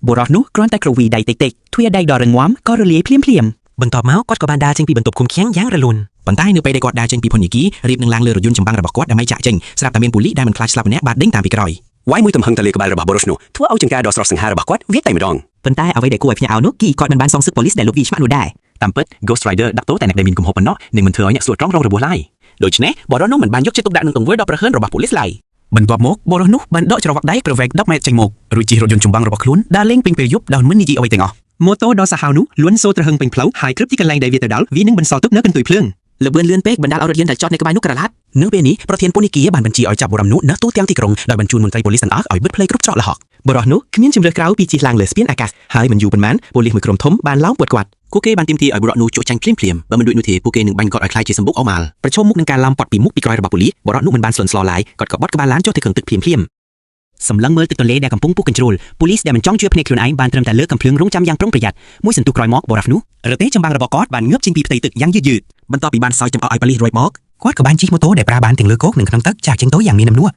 បុរសនោះគ្រាន់តែគ្រវីដៃតិចៗទ្វារដែកដ៏រឹងមាំក៏រលាយភ្លាមៗ បន្ទាប់មកគាត់ក៏បានដើរចេញពីបន្ទប់ឃុំឃាំងយ៉ាងរលូន ប៉ុន្តែនៅពេលដែលគាត់ដើរចេញពីពន្ធនាគាររៀបនឹងឡើងលើរថយន្តចម្បាំងរបស់គាត់ដើម្បីចាក់ចេញស្រាប់តែមានប៉ូលីសដែលមិនខ្លាចស្លាប់ម្នាក់បានដេញតាមពីក្រោយ វាយមួយទំហឹងទៅលើក្បាលរបស់បុរសនោះធ្វើឲ្យចង្ការដ៏ស្រស់សង្ហារបស់គាត់វាតែម្ដង ប៉ុន្តែអ្វីដែលគួរឲ្យភ្ញាក់ផ្អើលនោះគឺគាត់មិនបានសងសឹកប៉ូលីសដែលលុបវាឆ្មាក់នោះដែរ តាមពិត Ghost Rider ដាក់ទោសតែអ្នកដែលមានកំហុសប៉ុណ្ណោះនឹងមិនធ្វើឲ្យអ្នកស្លូតត្រង់រងរបួសឡើយដូច្នេះបុរសនោះមិនបានយកចិត្តទុកដាក់នឹងទង្វើដ៏ប្រហើនរបស់ប៉ូលីសឡើយ បន្ទាប់មកបុរសនោះបានដកច្រវាក់ដែកប្រវែង10ម៉ែត្រចេញមករួចជិះរថយន្តចម្បាំងរបស់ខ្លួនដើរលេងពេញពេលយប់ដោយមិននិយាយអ្វីទាំងអស់ម៉ូតូដ៏សាហាវនោះលួនសូរទ្រហឹងពេញផ្លូវហើយគ្រប់ទីកន្លែងដែលវាទៅដល់វានឹងបន្សល់ទុកនូវកន្ទុយភ្លើង ល្បឿនលឿនពេកបណ្ដាលឲ្យរថយន្តដែលចតនៅក្បែរនោះក្រឡាត់ នៅពេលនេះប្រធានពន្ធនាគារបានបញ្ជាឲ្យចាប់បុរសនោះនៅទូទាំងទីក្រុងដោយបញ្ជូនមន្ត្រីប៉ូលីសទាំងអស់ឲ្យបិទផ្លូវគ្រប់ច្រកល្ហក បុរសនោះគ្មានជម្រើសក្រៅពីជិះឡើងលើស្ពានអាកាសហើយមិនយូរប៉ុន្មានប៉ូលីសមួយក្រុមធំបានឡោមព័ទ្ធគាត់ ពួកគេបានទាមទារឲ្យបុរសនោះជក់ចាញ់ភ្លាមៗបើមិនដូចនោះទេពួកគេនឹងបាញ់គាត់ឲ្យក្លាយជាសម្បុកអូម៉ាល់ប្រឈមមុខនឹងការឡោមព័ទ្ធពីមុខពីក្រោយរបស់ប៉ូលីសបុរសនោះមិនបានស្លន់ស្លោឡើយគាត់ក៏បត់ក្បាលឡានចុះទៅក្នុងទឹកភ្លាមៗ សម្លឹងមើលទឹកទន្លេដែលកំពុងពុះកញ្ជ្រោលប៉ូលីសដែលមិនចង់ជឿភ្នែកខ្លួនឯងបានត្រឹមតែលើកកំភ្លើងរងចាំយ៉ាងប្រុងប្រយ័ត្នមួយសន្ទុះក្រោយមកបុរសនោះរទេះចម្បាំងរបស់គាត់បានងើបចេញពីផ្ទៃទឹកយ៉ាងយឺតៗ បន្ទាប់ពីបានសោយចំអកឲ្យប៉ូលីសរួចមក គាត់ក៏បានជិះម៉ូតូដែលប្រើបានទាំងលើគោកនិងក្នុងទឹកចាកចេញទៅយ៉ាងមានអំណួរ។